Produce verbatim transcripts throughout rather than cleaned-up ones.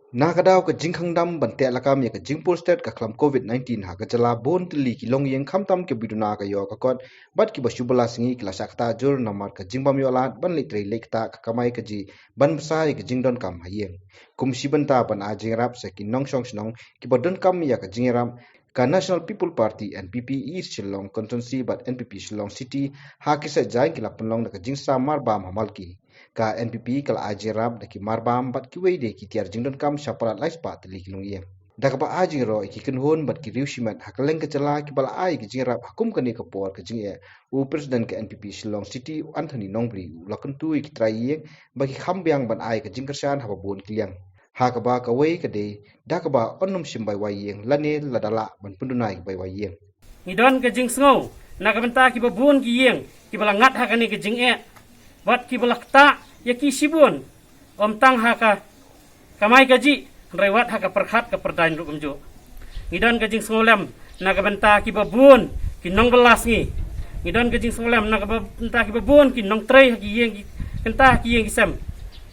Na ka daw ka jingkhang dam ban teh lakam ïa ka jingpur stet ka khlam covid nineteen ha ka jylla, bun tylli ki longïing khamtam ki biduna ka ïoh ka kot bad ki ba shu bylla sngi ki la shah kata jur namar ka jingbym ïoh lad ban leit trei leit kata ka kamai ka ji ban bsa ïa ka jingdonkam ha ïing. Kum shi bynta ban ai jingïarap sa ki nongshong shnong ki ba donkam ïa ka jingïarap, ka National People Party N P P East Shillong Constituency bad N P P Shillong City ha ki sait jaiñ ki la pynlong da ka jingsam marbam ha Malki. Ka N P P ka la ai jingïarap da ki marbam bad kiwei de ki tiar jingdonkam sha palat lai spah tylli ki longïing. Da kaba ai jingïaroh ïa ki kynhun bad ki riew shimet ha kylleng ka jylla ki ba la ai ki jingïarap ha kum kane ka por ka jingeh, u President ka N P P Shillong City u Anthony Nongbri u la kyntu ïa ki trai ïing ba ki kham biang ban ai ka jingkyrshan haba bun ki liang. Ha kaba kawei ka dei da kaba yn nym shim bai wai ïing lane lada lah ban pynduna ïa ki bai wai ïing. Ngi don ka jingsngew na ka bynta ki ba bun ki ïing ki ba la ngat ha kane ka jingeh bad ki ba la ktah ïa ki shibun, ym tang ha ka kamai kajih hynrei wat ha ka pyrkhat ka pyrdaiñ ruh kumjuh. Ngi don ka jingsngewlem na ka bynta ki ba bun ki nongbylla sngi. Ngi don ka jingsngewlem na ka bynta ki ba bun ki nongtrei ha ki ïing ki, kynta ha ki ïing ki sem,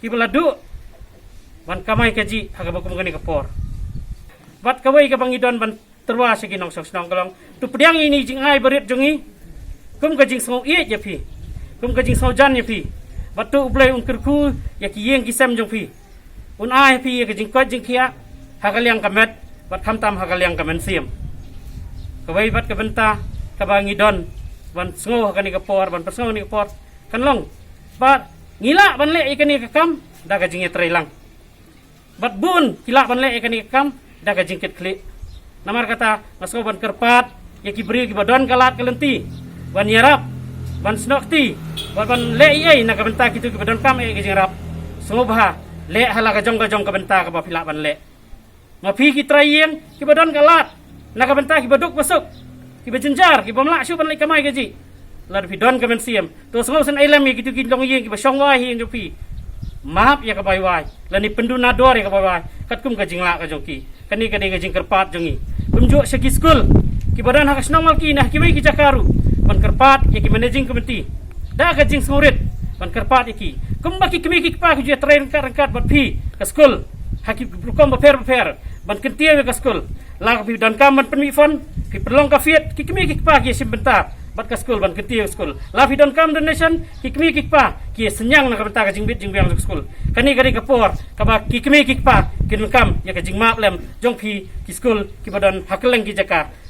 ki ba la duh ban kamai kajih ha kaba kum kane ka por. Bad kawei kaba ngi don ban tyrwa sha ki nongshong shnong ka long, to pdiang ïa ine i jingai barit jong ngi kum ka jingsngew ïeit ïa phi, kum ka jingsngew jan ïa phi. Bad to U Blei un kyrkhu ïa ki ïing ki sem jong phi, un ai ha phi ïa ka jingkoit jingkhiah ha ka liang ka met bad khamtam ha ka liang ka mynsiem. Kawei bad ka bynta kaba ngi don ban sngew ha kane ka por, ban pynsngew ha kane ka por kan long ba ngi lah ban leh ïa kane ka kam da ka jingïatreilang. Bad bun ki lah ban leh ïa kane ka kam da ka jingkitkhlieh. Namar kata nga sngew ban kyrpad ïa ki briew ki ba don ka lad ka lynti ban ïarap, ban snoh kti bad ban leh ei ei na ka bynta kito ki ba donkam ïa ka jingïarap. Sngewbha leh ha la ka jong ka jong ka bynta kaba phi lah ban leh. Ma phi ki trai ïing ki ba don ka lad na ka bynta ki ba duk ba suk, ki ba jynjar, ki bym lah shuh ban leit kamai kajih, lada phi don ka mynsiem to sngewsynei lem ïa kito ki longïing ki ba shong wai ha ïing jong phi. Map ïa ka bai wai lane pynduna dor ïa ka bai wai katkum ka jinglah ka jong ki. Kane ka dei ka jingkyrpad jong ngi. Kumjuh sha ki skul ki ba don ha ka shnong Malki ne ha kiwei ki jaka ruh, ban kyrpad ïa ki managing committee da ka jingsngewrit ban kyrpad ïa ki. Kumba ki kmie ki kpa ki ju ïatrei ryngkat ryngkat bad phi ka skul ha ki rukom bapher bapher ban kyntiew ïa ka skul. La ka phi donkam ban pynmih fund, phi pynlong ka fiat, ki kmie ki kpa ki ïashim bynta bad ka skul ban kyntiew ïa ka skul. La phi donkam donation, ki kmie ki kpa ki ïasynñiang na ka bynta ka jingbit jingbiang jong ka skul. Kane ka dei ka por kaba ki kmie ki kpa ki donkam ïa ka jingmap lem jong phi ki skul ki ba don ha kylleng ki jaka.